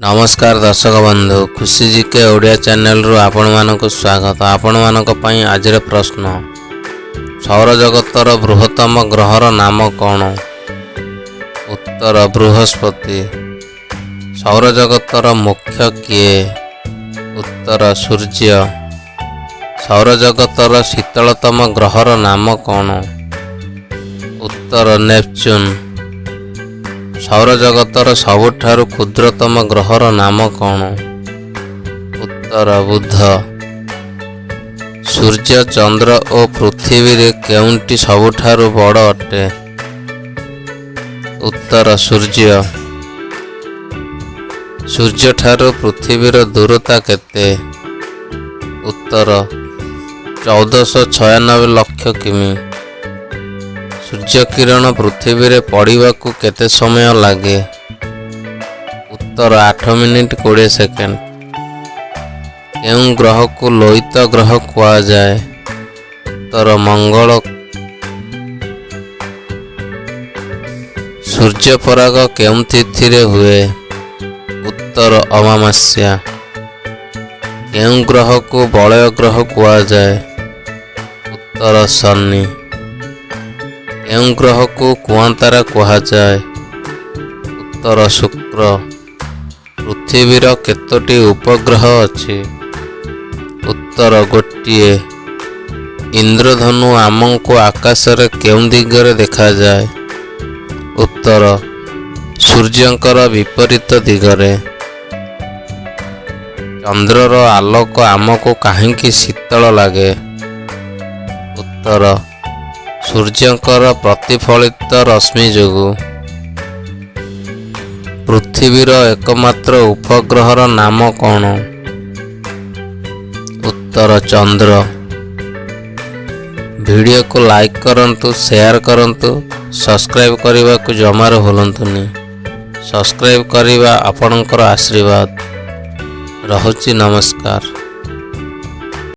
ନମସ୍କାର ଦର୍ଶକ ବନ୍ଧୁ, ଖୁସି ଜିକେ ଓଡ଼ିଆ ଚ୍ୟାନେଲରୁ ଆପଣମାନଙ୍କୁ ସ୍ୱାଗତ। ଆପଣମାନଙ୍କ ପାଇଁ ଆଜିର ପ୍ରଶ୍ନ, ସୌରଜଗତର ବୃହତ୍ତମ ଗ୍ରହର ନାମ କ'ଣ? ଉତ୍ତର ବୃହସ୍ପତି। ସୌରଜଗତର ମୁଖ୍ୟ କିଏ? ଉତ୍ତର ସୂର୍ଯ୍ୟ। ସୌରଜଗତର ଶୀତଳତମ ଗ୍ରହର ନାମ କ'ଣ? ଉତ୍ତର ନେପଚୁନ୍। ସୌରଜଗତର ସବୁଠାରୁ କ୍ଷୁଦ୍ରତମ ଗ୍ରହର ନାମ କ'ଣ? ଉତ୍ତର ବୁଧ। ସୂର୍ଯ୍ୟ, ଚନ୍ଦ୍ର ଓ ପୃଥିବୀରେ କେଉଁଟି ସବୁଠାରୁ ବଡ଼ ଅଟେ? ଉତ୍ତର ସୂର୍ଯ୍ୟ। ସୂର୍ଯ୍ୟଠାରୁ ପୃଥିବୀର ଦୂରତା କେତେ? ଉତ୍ତର 1496 ଲକ୍ଷ କିମି। ସୂର୍ଯ୍ୟକିରଣ ପୃଥିବୀରେ ପଡ଼ିବାକୁ କେତେ ସମୟ ଲାଗେ? ଉତ୍ତର 8 ମିନିଟ୍ 20 ସେକେଣ୍ଡ। କେଉଁ ଗ୍ରହକୁ ଲୋହିତ ଗ୍ରହ କୁହାଯାଏ? ଉତ୍ତର ମଙ୍ଗଳ। ସୂର୍ଯ୍ୟପରାଗ କେଉଁ ତିଥିରେ ହୁଏ? ଉତ୍ତର ଅମାବାସ୍ୟା। କେଉଁ ଗ୍ରହକୁ ବଳୟ ଗ୍ରହ କୁହାଯାଏ? ଉତ୍ତର ଶନି। କେଉଁ ଗ୍ରହକୁ କୁଆଁତାରା କୁହାଯାଏ? ଉତ୍ତର ଶୁକ୍ର। ପୃଥିବୀର କେତୋଟି ଉପଗ୍ରହ ଅଛି? ଉତ୍ତର ଗୋଟିଏ। ଇନ୍ଦ୍ରଧନୁ ଆମକୁ ଆକାଶରେ କେଉଁ ଦିଗରେ ଦେଖାଯାଏ? ଉତ୍ତର ସୂର୍ଯ୍ୟଙ୍କର ବିପରୀତ ଦିଗରେ। ଚନ୍ଦ୍ରର ଆଲୋକ ଆମକୁ କାହିଁକି ଶୀତଳ ଲାଗେ? ଉତ୍ତର ସୂର୍ଯ୍ୟଙ୍କର ପ୍ରତିଫଳିତ ରଶ୍ମି ଯୋଗୁଁ। ପୃଥିବୀର ଏକମାତ୍ର ଉପଗ୍ରହର ନାମ କ'ଣ? ଉତ୍ତର ଚନ୍ଦ୍ର। ଭିଡ଼ିଓକୁ ଲାଇକ୍ କରନ୍ତୁ, ସେୟାର କରନ୍ତୁ, ସବସ୍କ୍ରାଇବ୍ କରିବାକୁ ଜମାରୁ ଭୁଲନ୍ତୁନି। ସବସ୍କ୍ରାଇବ୍ କରିବା ଆପଣଙ୍କର ଆଶୀର୍ବାଦ। ରହୁଛି, ନମସ୍କାର।